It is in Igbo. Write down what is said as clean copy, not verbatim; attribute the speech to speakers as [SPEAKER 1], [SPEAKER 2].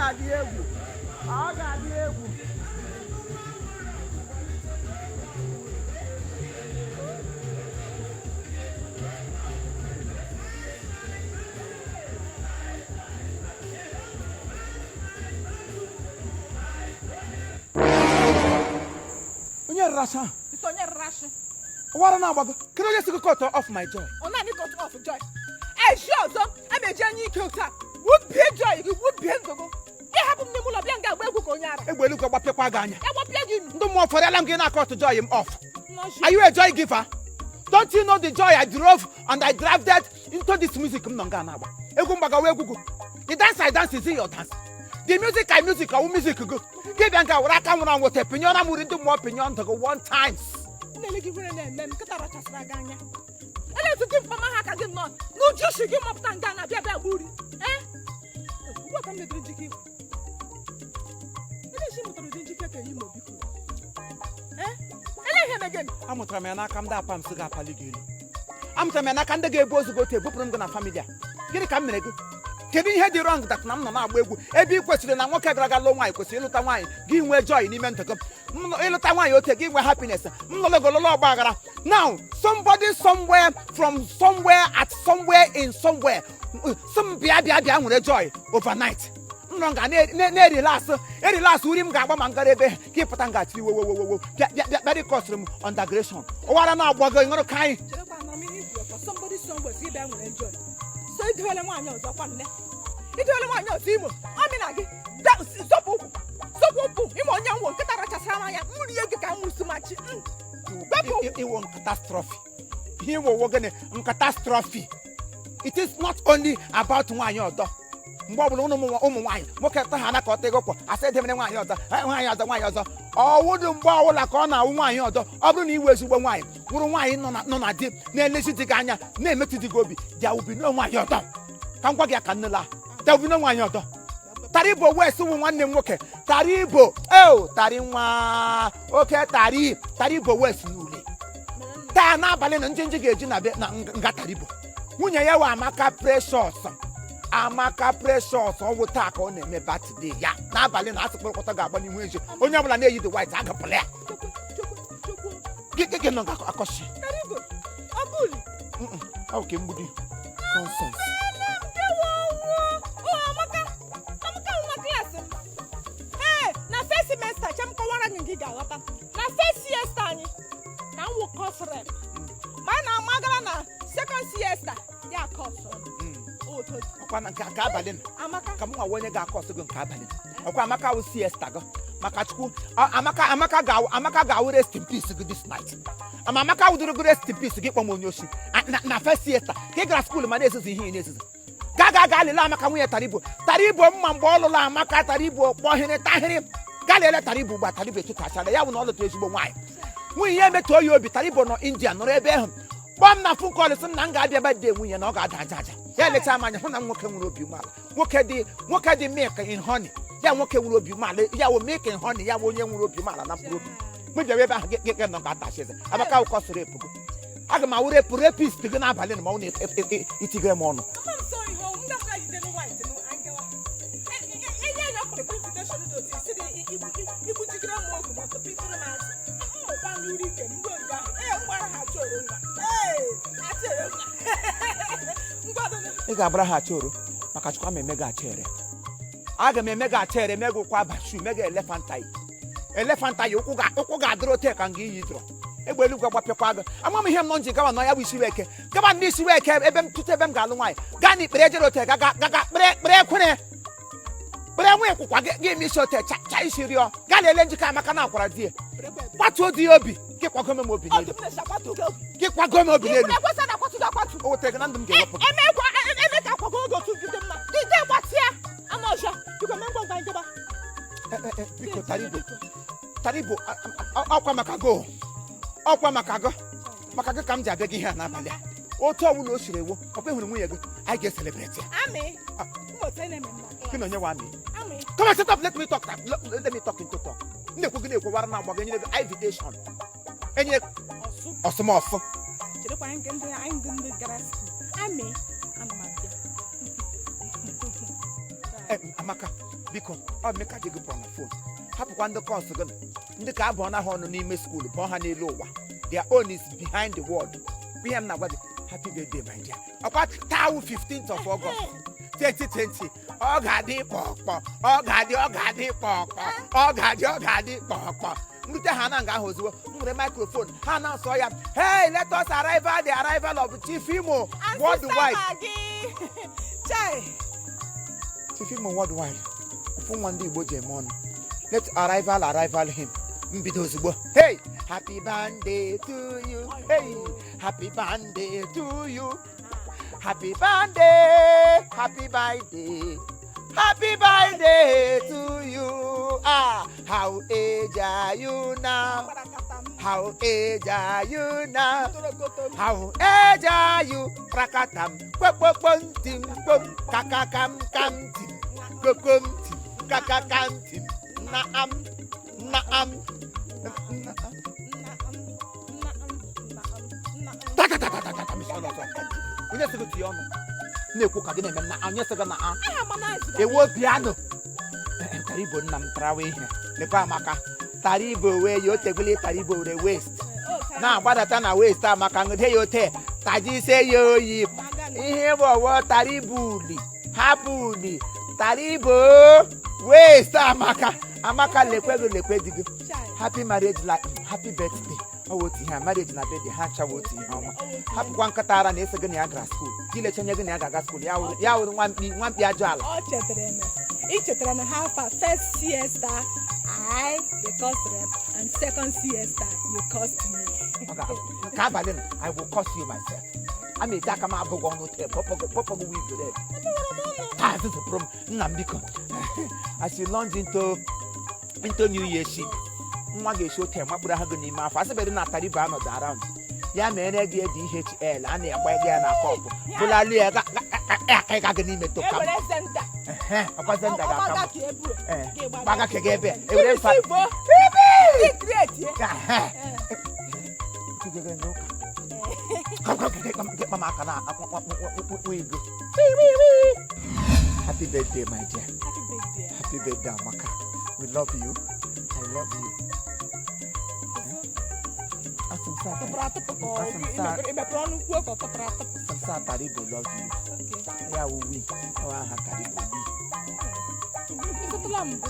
[SPEAKER 1] Ga-adị egwu, ọ ga-adị egwu. Onye rasa?
[SPEAKER 2] Isi onye rashị.
[SPEAKER 1] Wara na-agbago. Kedu onye si gị cut off my joy?
[SPEAKER 2] Ọ naanị cut off joy. Eji ọzọ a na-eji anya ike otu a wubie joy gị, wubie ndụ gị. Ịhapụ m n'ime ụlọ bịa nga agba egwu ka onye ara.
[SPEAKER 1] Egbe eluigwe gbapịakwa gị anya.
[SPEAKER 2] Ya gbapịa gị imi.
[SPEAKER 1] Ndị mmụọ fọrịala m gị na-cut joy m off.
[SPEAKER 2] Nọchi.
[SPEAKER 1] Are you a joy giver? Don't you know the joy I drove and I drafted into this music m nọ nga na-agba? Egwu mgbagawa egwu gụ. The dance I dance, is it your dance? The music I music, ọwụ music gụ? Gị bịa nga were aka nwụrụ anwụ te pinyọra m uri. Ndị mmụọ pinyọ ndụ gị one times.
[SPEAKER 2] Nlele gị nwere na-eme m nkịta rachasịra gị anya. Ele etu gị mkpama ha ka gị nọ n'uju si gị mapụta nga na-abịa bịa gba uri. Ee, ugbu a ka m ledere njike iwu. Ele esi mụtara ụdị njike ka Imo, biko? Ee, ele ihe eme gị?
[SPEAKER 1] Amụtara m ya n'aka ndị apams ga-apali gị elu. Amụtara m ya n'aka ndị ga-ebu ozu gị otu ebupụrụ m gị na family a. Gịnị ka m mere gị? Kedu ihe dị wrong that na m nọ na-agba egwu ebe ị kwesịrị na nwoke gara aga lụọ nwaanyị kwesịrị ịlụta nwaanyị, gị nwee joy n'ime ndụ gị? Ịlụta nwaanyị ote, gị nwee happiness. M lọlọgololo ọgba aghara. Now somebody somewhere from somewhere at somewhere in somewhere some bịa bịa bịa nwere joy overnight. M nọ nga na-erelax erelax uri m ga-agba ma ngara ebe ka ị pụta nga tiri wowowowo bịa bịa bịa bịa kọsịrị m undergration. Ụwara na-agbago ịṅụrụ ka anyị.
[SPEAKER 2] Cherekwa, anọrọ m ihe ikwu for somebody somewhere si bịa nwere joy. So idewele nwaanyị ọzọ kwa nne, idewele nwaanyị ọzọ. Imo ọmị na gị zọpụ ụkwụ, zọpụ ụkwụ. Ime onye nwụ nkịta rachasịra m anya, m rie gị ka m sumachi. Wepụ.
[SPEAKER 1] Iwo catastrophe. Ihe iwo gịnị? Catastrophe. It is not only about nwaanyị ọdọ. Mgbe ọbụla ụnụ ụmụ nwaanyị nwoke ta ha na ka ọ tego kwọ asị edemere nwaanyị ọzọ, eh, nwaanyị ọzọ, nwaanyị ọzọ. Ọwụdụ mgbe ọbụla ka ọ na-awụ nwaanyị ọzọ. Ọ bụrụ na iwe ezigbo nwaanyị wụrụ nwaanyị nọ na di na-elezi di gị anya, na-emetụ di gị obi, there will be no nwaanyị ọdọ. Ka m gwa gị ya ka nnela, there will be no nwaanyị ọdọ. Taribo West wụ nwanne m nwoke. Taribo eo tari nwa oke tari Taribo West n'ule taa n'abalị na njinji ga-eji na be na nga Taribo. Nwunye ya wụ Amaka Precious. Amaka Precious, ọwụ taa ka ọ na-eme birthday ya n'abalị na asị kpọrọkọta ga-agba n'ihu ezi. Onye ọbụla na-eyi the white agapụla ya.
[SPEAKER 2] Chukwu, Chukwu, Chukwu.
[SPEAKER 1] Gị gị nọ ga-akọshi.
[SPEAKER 2] Taribo ọbụli.
[SPEAKER 1] Ọ ke mgbudi nonsense.
[SPEAKER 2] Amaka, Amaka nwa class m. Ee, na first semester che m kọwara gị nke ị ga-aghọta. Na first semester anyị ka m wụ course rep, ma a na-amagara na second semester ya course otu.
[SPEAKER 1] Ọkwa na nke abalị na
[SPEAKER 2] Amaka.
[SPEAKER 1] Ka m nwa onye ga-akọsụ gị nke abalị. Ọkwa Amaka wụ siesta gị. Maka Chukwu, Amaka, Amaka ga-awụ, Amaka ga-awụ rest in peace gị this night. Ama Amaka wụdoro gị rest in peace gị. Kpọm onye osi na first siesta ka ị gara school ma na-ezuzu ihe ị na-ezuzu. Gaa gaa gaa lele Amaka nwunye Taribo. Taribo mma mgbe ọ lụrụ Amaka, Taribo kpọhịrị tahịrị. Gaa lele Taribo ugbu a. Taribo etụtachala ya bụ na ọ lụtara ezigbo nwaanyị. Nwunye ya emetụọ ya obi. Taribo nọ India nọrọ ebe ahụ kpọọ m na phone call, sị m na m ga-abịa birthday nwunye, na ọ ga-ada aja aja. Ya lecha m anya hụ na m nwoke nwere obi umeala, nwoke dị milk in honey. Ya nwoke nwere obi umeala, ya wụ milk in honey, ya wụ onye nwere obi umeala na mkpụrụ obi. Mgbe bịara ebe ahụ gị gị nọ ga-atachi eze. Amaka wụ kọsụrụ epugo. Aga m awụ rape rapist gị n'abalị na ma ọ na itigere m ọnụ.
[SPEAKER 2] Mama m sọ ihe ọwụ ndị ọbụla jidere white nụ agawa. Enye anyị ọkpụrụkpụ invitation dị otu isi dị igbujigere m ogu ma tụpịtụrụ m azụ mmụkwa n'uri ike mgbe nga ahụ. Ee, mgbara ha achọrọ nwa. Ee, achọrọ nwa ngwadụnụ.
[SPEAKER 1] Ị ga-agbara ha achọro. Maka Chukwu, ama eme gị achere. Aga m eme gị achere, mee gị ụkwụ abashu, mee gị elephant eye, elephant eye. Ụkwụ ga-adịrị ote ka nga iyi dọrọ. Egbe eluigwe gbapịakwa gị. Ama m ihe m nọ nji gawa nọ ya bụ isi eke gaba ndị isi eke ebe m tụtụ ebe m ga-alụ nwaanyị gaa n'ikpere ejere ote ga ga ga kpere kpere ekwere kpere nwa ịkwụkwa gị gị eme isi ote cha cha isi rịọ. Gaa lelee njikọ Amaka na akwara di ya kwatuo di ya obi. Gị kwago m obi n'elu.
[SPEAKER 2] Otu m na-esi akwatu gị obi.
[SPEAKER 1] Gị kwago m obi n'elu.
[SPEAKER 2] Ikwuru ekwesị na-akwatu gị akwatu.
[SPEAKER 1] O wetere gị na ndụ m ga-ewepụ gị.
[SPEAKER 2] Eme kwa eme ka akwago oge otu gị dị mma gị jee gbatịa anụ ọzọ. Biko, mee ngwa ngwa njeba.
[SPEAKER 1] Eh, eh, eh, biko Taribo, Taribo, ọkwa maka go, ọkwa maka go, maka gị ka m ji abịa gị ihe a n'abalị a. Otu ọbụla o siri ewo, ọkwa ịhụrụ nwunye gị, anyị ga-ecelebrate ya.
[SPEAKER 2] Amị mmụta na-eme mma.
[SPEAKER 1] Gị na onye nwe amị?
[SPEAKER 2] Amị.
[SPEAKER 1] Come on, shut up, let me talk. Let me talk into talk. M na-ekwu, gị na-ekwewara na agba gị. Enyere gị invitation, enyere
[SPEAKER 2] ọsụ.
[SPEAKER 1] Ọsụmọsụ.
[SPEAKER 2] Cherekwa, anyị ndị anyị ndị gara school amị, ana m abịa.
[SPEAKER 1] Eh, Amaka. Biko, ọ bụ ka di gị pụrụ na phone. Hapụkwa ndị curse gị, ndị ka abụọ na ha ọnụ n'ime school, bụọ ha n'elu ụwa. Their own is behind the world. Ihe m na-agwa gị, happy birthday, my dear. Ọkwa taa wụ 15th of August 2020. Ọ ga-adị kpọkpọ, ọ ga-adị, ọ ga-adị kpọkpọ, ọ ga-adị, ọ ga-adị kpọkpọ. Nrute ha na nga ahụ, ozugbo m were microphone, ha na-asọ ya, "Hey, let us arrive at the arrival of Chief Imo worldwide."
[SPEAKER 2] Chai.
[SPEAKER 1] Chief Imo worldwide, ofu nwa ndị Igbo ji eme ọnụ. Let arrival arrival him. Mbido ozugbo, "Hey, happy birthday to you. Hey, happy birthday to you. Happy birthday, happy birthday, happy birthday to you. Ah, how age are you now? How age are you now? How age are you?" Prakatam, kpokpokpom tim kpom, kakakam kam tim, kpokom tim, kakakam tim, naam, naam, naam. Ta ta ta ta ta ta, mechie ọnụ ọzọ. Onye sị gị tinye ọnụ? Na-ekwu ka gị na-eme na onye sị gị na a ewo piano. Tara ibo nna m tarawa ihe. Lekwa Amaka. Tara ibo wee ya otegbele, tara ibo were waist. Na-agbadata na waist Amaka, ṅụde ya ote, tajise ya oyi. Ihe bụ ọwọ tara ibu uli, hapụ uli, tara ibo waist Amaka. Amaka, lekwe gị, lekwe di gị. Happy marriage life, happy birthday. Ọ wụ otu ihe a, marriage na birthday ha nchawa otu ihe ọma. Hapụkwa nkịta ara na-eso gị na ya gara school. Gị lechenye gị na ya ga-aga school, ya wụrụ nwa mkpi, nwa mkpi ajọ ala.
[SPEAKER 2] Ọ chetara na ị chetara na ha fa first siesta I dey cost rep and second siesta you cost me.
[SPEAKER 1] Nke abalị nọ, I will curse you myself. A ma eji aka m abụghị ọnụ tee pọpọgụ wig red. Taa zụzụpụrụ m nna m, biko. As you launch into new year ship, nwa ga-esi ote makpụrụ ahụ gị n'ime afọ. Asịbedị na tariba anọdụ around ya mere gị DHL a na-agba gị ya na kọpụ bụlalụ ya ga gị n'ime toka m.
[SPEAKER 2] Ewere zenda.
[SPEAKER 1] Ọkwa zenda ga-aka m.
[SPEAKER 2] Ọgbaga ka ebu.
[SPEAKER 1] Gbaga ka gị ebe ewere mfa.
[SPEAKER 2] Dị great ye.
[SPEAKER 1] Come, come, get my aka na ego. Happy birthday, my dear.
[SPEAKER 2] Happy birthday.
[SPEAKER 1] Happy birthday, Amaka. We love you. I love you. Asị m saa.
[SPEAKER 2] Tụpụrụ atụpụ ka ọ
[SPEAKER 1] Asị m saa.
[SPEAKER 2] ị mepere ọnụ kwuo ka ọ tụpụrụ atụpụ.
[SPEAKER 1] Asị m saa, Taribo love you.
[SPEAKER 2] Okay.
[SPEAKER 1] Ya wụ we. Ọ aha Taribo we.
[SPEAKER 2] Ịzụtụla mbụ.